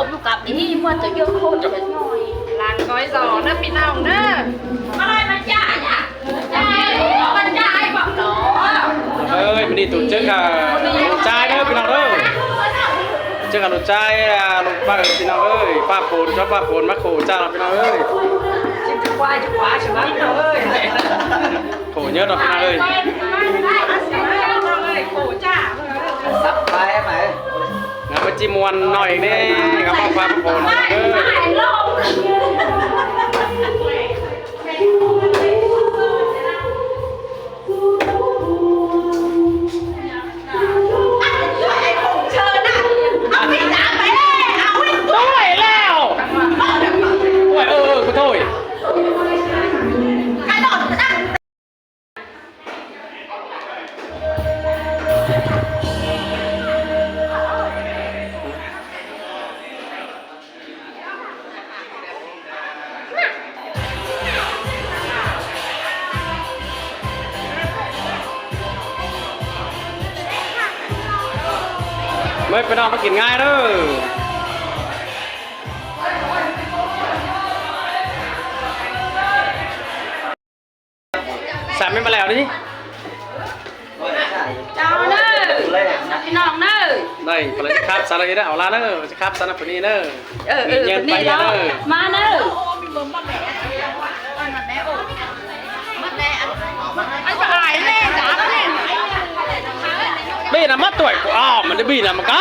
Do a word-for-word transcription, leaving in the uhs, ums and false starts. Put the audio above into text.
อยู่กับนี่มวนจะเยอะโคตรจะน้อย หลานน้อยสองเด้อพี่น้องเด้อ อะไรมันจ่ายอ่ะจ่ายมันจ่ายบอกหรอ เอ้ย มันนี่ถูกเจ๊กอ่ะ จ่ายเด้อพี่น้องเด้อ เจ๊กอ่ะ ลูกจ่ายอ่ะ ลูกป้าพี่น้องเอ้ย ป้าโผล่ชอบป้าโผล่มาโขจ้าเราพี่น้องเอ้ย จะควายจะขวาใช่ไหมพี่น้องเอ้ย โขเยอะเนาะพี่น้องเอ้ย โขจ้า สับไปไหม งานมาจิมวนหน่อยนี่ครับ มาฟังผมเด้อ ด้วยแล้ว โอ้ย เออ เออ ขอโทษ ไม่ไปนอนมากินง่ายเด้อ สามไม่มาแล้วนี่ เจ้าเด้อ พี่น้องเด้อ ได้ไปเลยครับ สารอีเด้อ เอาละเด้อ จะครับ สารปนีเด้อ เออ เออ เย็นๆ นี่เนาะ ไปเด้อ มาเด้อ ไอ้สายแม่จ๋าแม่ บีนะมาต่อยกูอ้าว มันจะบีนะมันกะ